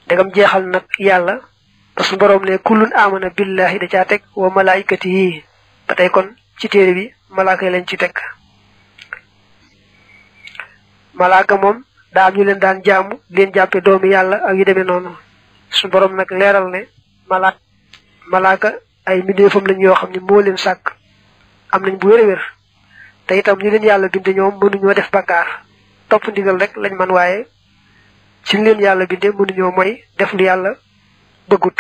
dagam jeexal nag yàlla ba su borom ne kullun amana billahi da caa teg wa malaikatihi ba tey kon ci téere bi malaaka yi lañ ci teg malaaka moom daa am ñu leen daan jaamu leen jàppe doomi yàlla ak yu demee noonu su borom nag leeral ne malaaka ay mbindeefam lañ yoo xam ne moo leen sàkk am nañ bu wér te itam ñu leen yàlla binde ñoom mënuñoo def bakkaar topp ndigal rek lañ man waaye ci leen yàlla binde mënuñoo mooy def lu yàlla bëggut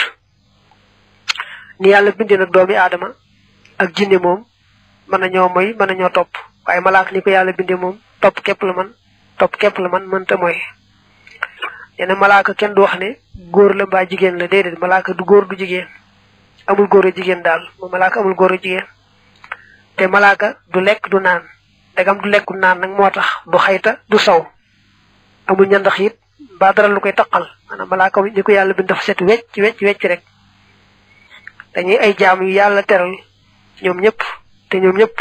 ni yàlla binde nag doomi aadama ak jinne moom mën nañoo mooy mën nañoo topp waaye malaaka ni ko yàlla binde moom topp képp la man mënta mooy nee malaaka kenn du wax ne góor la mbaa jigéen la déedéet malaaka du góor du jigéen amul góor a jigéen daal moom malaaka amul góor a jigéen te malaaka du lekk du naan dagam du lekk du naan nag moo tax du xayta du saw amul ñandax it mbaa dara lu koy taqal maanaam malaaka ni ko yàlla bind dafa set wecc rek dañuy ay jaam yu yàlla teral ñoom ñëpp te ñoom ñëpp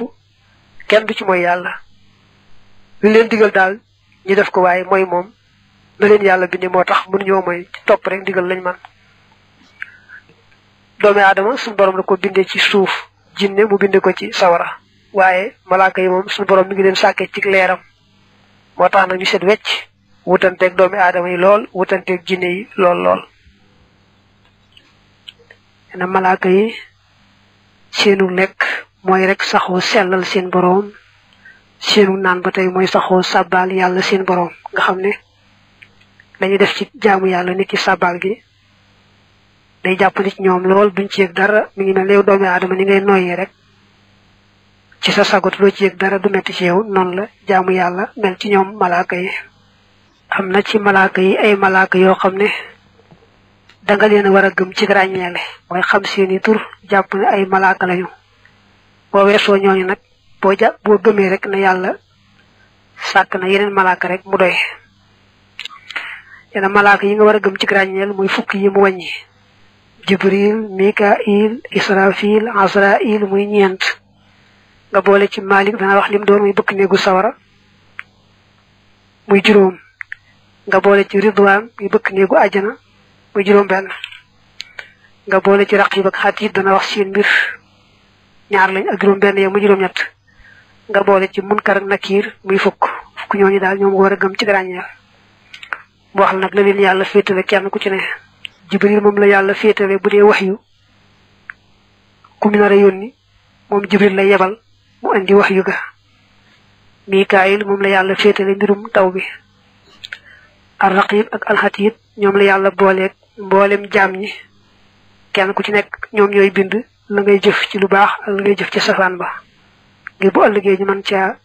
kenn du ci mooy yàlla lu leen digal daal ñu def ko waaye mooy moom na leen yàlla bindi moo tax mënuñoo mooy ci topp rek digal lañ man doomi aadama suñu borom la ko bindee ci suuf jinne mu binde ko ci sawara waaye malaaka yi moom suñu borom mi ngi leen sàkkee ci leeram moo tax nag ñu set wecc wutanteeg doomi aadama yi lool wutanteeg jinne yi lool na malaaka yi seenu lekk mooy rek saxoo sellal seen borom seenu naan ba tey mooy saxoo sàbbaal yàlla seen borom nga xam ne dañuy def ci jaamu yàlla nit ci sàbbaal gi day jàpp nit ñoom lool duñ ci yëg dara mi ngi mel yow doomi aadama ni ngay noyyee rek ci sa sagot doo ci yëg dara du metti ci yow noonu la jaamu yàlla mel ci ñoom malaaka yi am na ci malaaka yi ay malaaka yoo xam ne danga leen a war a gëm ci ràññeele mooy xam seeni tur jàpp ne ay malaaka lañu boo weesoo ñooñu nag boo gëmee rek ne yàlla sàkk na yeneen malaaka rek mu doy yeneen malaaka yi nga war a gëm ci ràññeel muy fukk yi mu wàññi jibril mikail israfil azrail muy ñeent nga boole ci malik dana wax lim doon muy bëkk néegu sawara muy juróom nga boole ci ridwaan muy bëkk néegu àjjana muy juróom benn nga boole ci raqib ak xatiid dana wax seen mbir ñaar lañ ak juróom benn yow muy juróom ñett nga boole ci munkar ak nakiir muy fukk ñooñu daal ñoom nga war a gëm ci ràññeel mu wax nag la leen yàlla féetale kenn ku ci ne jibril moom la yàlla féetale bu dee waxyu ku mu nar a yónni moom jibril la yebal mu andi waxyu ga mikaayil moom la yàlla féetale mbirum taw bi ar raqib ak alxatiid ñoom la yàlla booleeg mboolem jaam ñi kenn ku ci nekk ñoom ñooy bind la ngay jëf ci lu baax ak la ngay jëf ci safaan ba ngir bu ëllëgee ñu mën caa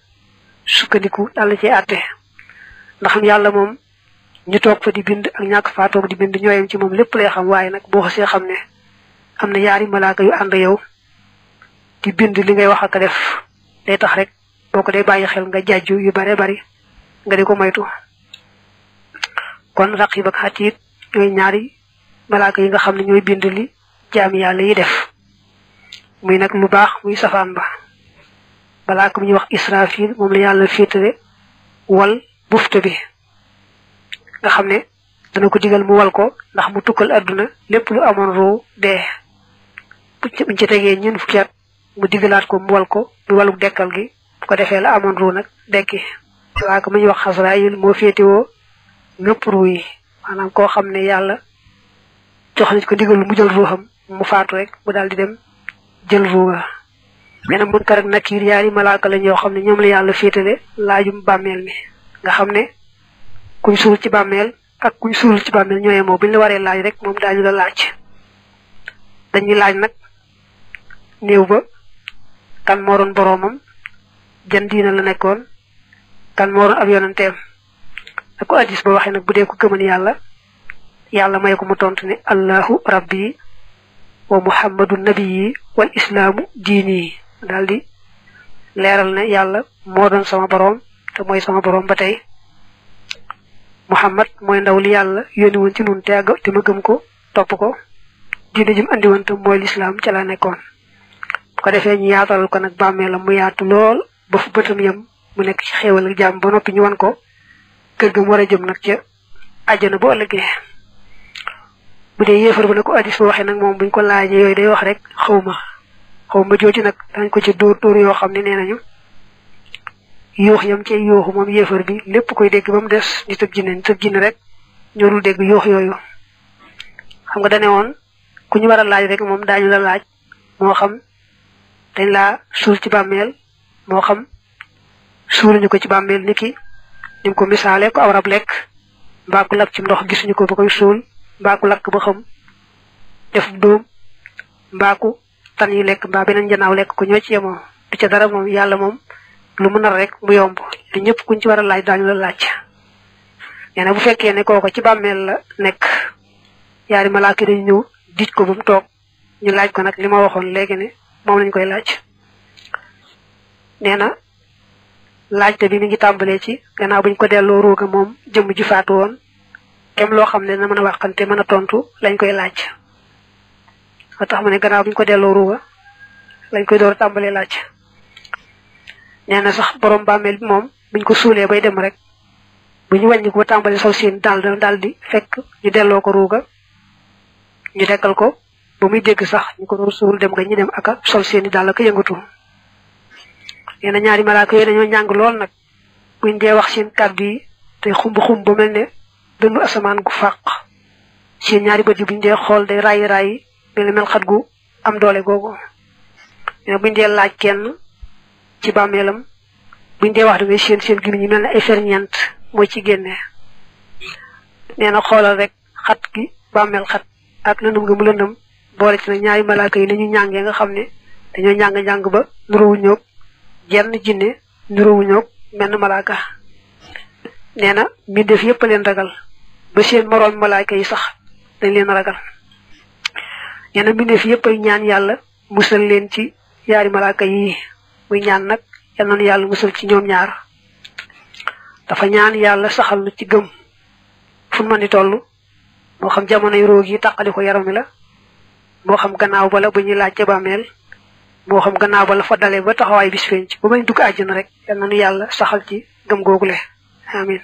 sukkandiku dal ci àtte ndax yàlla moom ñu toog fa di bind ak ñàkk faa toog di bind ñooyam ci moom lépp lay xam waaye nag boo xasee xam ne am na yaari malaaka yu ànd yow di bind li ngay wax ak def day tax rek boo ko dee bàyyi xel nga jàjju yu bare bari nga di ko moytu kon raqib ak xatiid ñooy ñaari malaaka yi nga xam ne ñooy bind li jaami yàlla yi def muy nag lu baax muy safaan ba malaaka bu ñuy wax israfil moom la yàlla féetale wal bufte bi nga xam ne dana ko digal mu wal ko ndax mu tukkal adduna lépp lu amoon roo dee buñ ci tegee ñun fukki at mu digalaat ko mu wal ko mu waluk dekkal gi bu ko defee la amoon roo nag dekki malaaka mu ñuy wax Asraayil moo féetewoo ñëpp ruu yi maanaam koo xam ne yàlla jox nañ ko digal mu jël ruuxam mu faatu rek mu daal di dem jël ruuga benn munkar ak nakiir yaari malaaka lañ yoo xam ne ñoom la yàlla féetale laajum bàmmeel mi nga xam ne kuñ suul ci bàmmeel ak kuñ suul ci bàmmeel ñooyee moo buñ la waree laaj rek moom daañu la laaj dañuy laaj nag néew ba kan moo doon boroomam jan diina la nekkoon kan moo doon ab yonanteem ak ko addis ba waxee nag bu dee ko gëman yàlla may ko mu tontu ne allahu rabbi wa muhammadu nabiyi wal islaamu diini daal di leeral ne yàlla moo doon sama boroom te mooy sama boroom ba tey muhammad mooy ndaw li yàlla yónni woon ci nun te ma gëm ko topp ko diine jim andi woon te mooy lislaam ca la nekkoon bu ko defee ñu yaatalal ko nag bàmmeelam mu yaatu lool ba fu bëtam yam mu nekk ci xéewal ak jàmm ba noppi ñu wan ko kër ga mu war a jëm nag ca àjjana bu ëllëgee bu dee yéefar bu ne ko addis ba waxee nag moom buñ ko laajee yooyu day wax rek xawma jooju nag dañ ko ci dóor yoo xam ne nee nañu yuux yam ci yuuxu moom yéefar bi lépp koy dégg ba mu des nit ak jinne rek ñoo dul dégg yuux yooyu xam nga dane woon ku ñu war a laaj rek moom daañu la laaj moo xam dañ laa suul ci bàmmeel moo xam suuluñu ko ci bàmmeel niki nim ko misaale ko aw rab lekk mbaa ku lakk ci ndox gisuñu ko ba koy suul mbaa ku lakk ba xam def dóom mbaa ku tan yi lekk mbaa beneen njanaaw lekk ko ñoo ci yemoo du ca dara moom yàlla moom lu mu nar rek mu yomb te ñëpp kuñ ci war a laaj daañu la laaj nee na bu fekkee ne kooko ci bàmmeel la nekk yaari malaaka dañu ñëw dij ko ba mu toog ñu laaj ko nag li ma waxoon léegi ne moom lañ koy laaj nee na laajte bi mi ngi tàmbalee ci gannaaw buñ ko delloo ruuga moom jëmm ju faatu woon kem loo xam ne na mën a waxante mën a tontu lañ koy laaj ba tax ma ne gannaaw buñ ko delloo ruuga lañ koy door a tàmbalee laaj nee na sax borom bàmmeel bi moom buñ ko suulee bay dem rek bu ñu wàññi ko ba tàmbalee sol seen daal di fekk ñu delloo ko ruuga ñu dekkal ko ba muy dégg sax ñu ko doon suul dem nga ñu dem aka sol seeni daal ak yëngatu nee na ñaari malaaka yooyu dañoo ñàng lool nag buñ dee wax seen kàddu yi te xumb ba mel ne dënnu asamaan gu fàq seen ñaari bët yi buñ dee xool day rayi mel ne mel xat gu am doole googu nee na buñ dee laaj kenn ci bàmmeelam buñ dee wax da ngay seen gimiñ ñi mel ne ay ferñeent mooy ci génne nee na xoolal rek xat gi bàmmeel xat ak lëndëm nga mu lëndëm boole ci nag ñaari malaaka yi nañu ñàngee nga xam ne dañoo ñàng ba nuróowu ñoog jenn jinne nuróowu ñoog menn malaaka nee na mbindeef yépp leen ragal ba seen moroom malaaka yi sax dañ leen ragal nee na mbindeef yépp ay ñaan yàlla musal leen ci yaari malaaka yi muy ñaan nag yal na nu yàlla musal ci ñoom ñaar dafa ñaan yàlla saxal nu ci gëm fu mën di toll moo xam jamonoy roog yi tàqali ko yaram mi la moo xam gannaaw bala bu ñuy laaj ca bàmmeel moo xam gannaaw bala fa dalee ba taxawaay bis penc ba bañ dugg àjjana rek yal na nu yàlla saxal ci gëm googule amin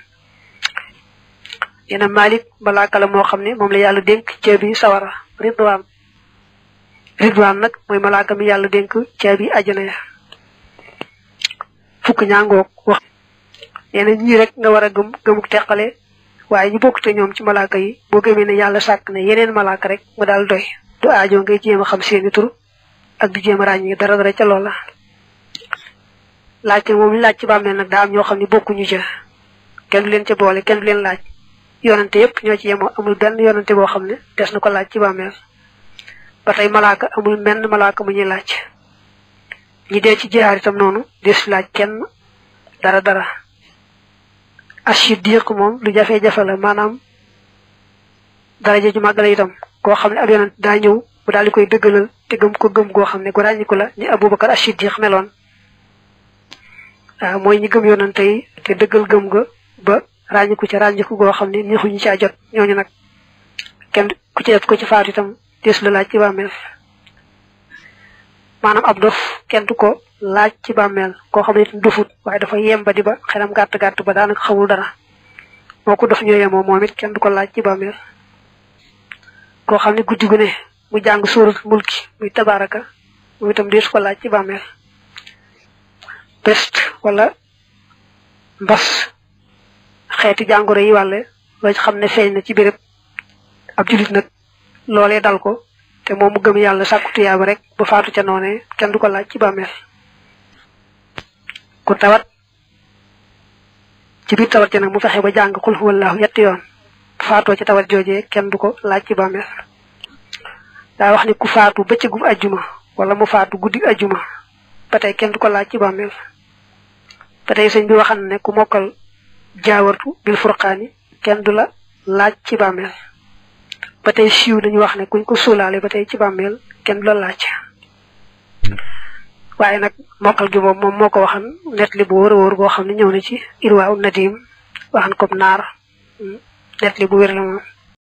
yena Malik malaaka la moo xam ne moom la yàlla dénk caabi sawara ridwaan nag mooy malaaka mi yàlla dénk caabi àjjana ya fukk ñaangoog wax yena ñii rek nga war a gëmuk teqale waaye ñu bokk te ñoom ci malaaka yi boo gëmee ne yàlla sàkk ne yeneen malaaka rek mu daal doy du aajo ngay jéem a xam seeni tur ak di jéem a ràññee dara ca loola laajte moom ñu laaj ci bàmmeel nag daa am ñoo xam ne bokkuñu ca kenn du leen ca boole kenn du leen laaj yonante yépp ñoo ci yemoo amul benn yonante boo xam ne des na ko laaj ci bàmmeel ba tey malaaka amul menn malaaka mu ñuy laaj ñi dee ci jihaar itam noonu des laaj kenn dara as-siddiq moom lu jafe-jafe la maanaam daraja ju màgg la itam koo xam ne ab yonent daa ñëw bu daal di koy dëggalal te gëm ko gëm goo xam ne gu ràññiku la ni Abubakar as-siddiq meloon waaw mooy ñi gëm yonante yi te dëggal gëm ga ba ràññiku ca ràññiku goo xam ne neexuñu caa jot ñooñu nag kenn ku ci def ko ci faatu itam des la laaj ci bàmmeel maanaam ab dof kenn du ko laaj ci bàmmeel koo xam ne itam dofut waaye dafa yemba di ba xelam gàtt ba daanaka xamul dara moo ko dof ñoo yemoo moom it kenn du ko laaj ci bàmmeel koo xam ne guddi gu ne mu jàng suurat mulki muy tabaraka moom itam deesu ko laaj ci bàmmeel peste wala mbas xeeti jàngoro yi wàlle loo ci xam ne feeñ na ci béréb ab julit nag loolee dal ko te moom mu gëm yàlla sàkku tuyaaba rek ba faatu ca noone kenn du ko laaj ci bàmmeel ku tawat ci biir tawat ja nag mu fexe ba jàng xul huwallaahu yetti yoon faatoo ci tawat joojee kenn du ko laaj ci bàmmeel daa wax ni ku faatu bëccëgu ajjuma wala mu faatu guddi ajjuma ba tey kenn du ko laaj ci bàmmeel ba tey sëñ bi waxan ne ku mokkal jaawartu bil furqaani kenn du la laaj ci bàmmeel ba tey siiw dañu wax ne kuñ ko suulaale ba tey ci bàmmeel kenn du la laaj waaye nag mokkal gi moom moo ko waxan net li bu wóor a wóor boo xam ne ñëw na ci irwaa u nadim waxan comme naar net li bu wér la moom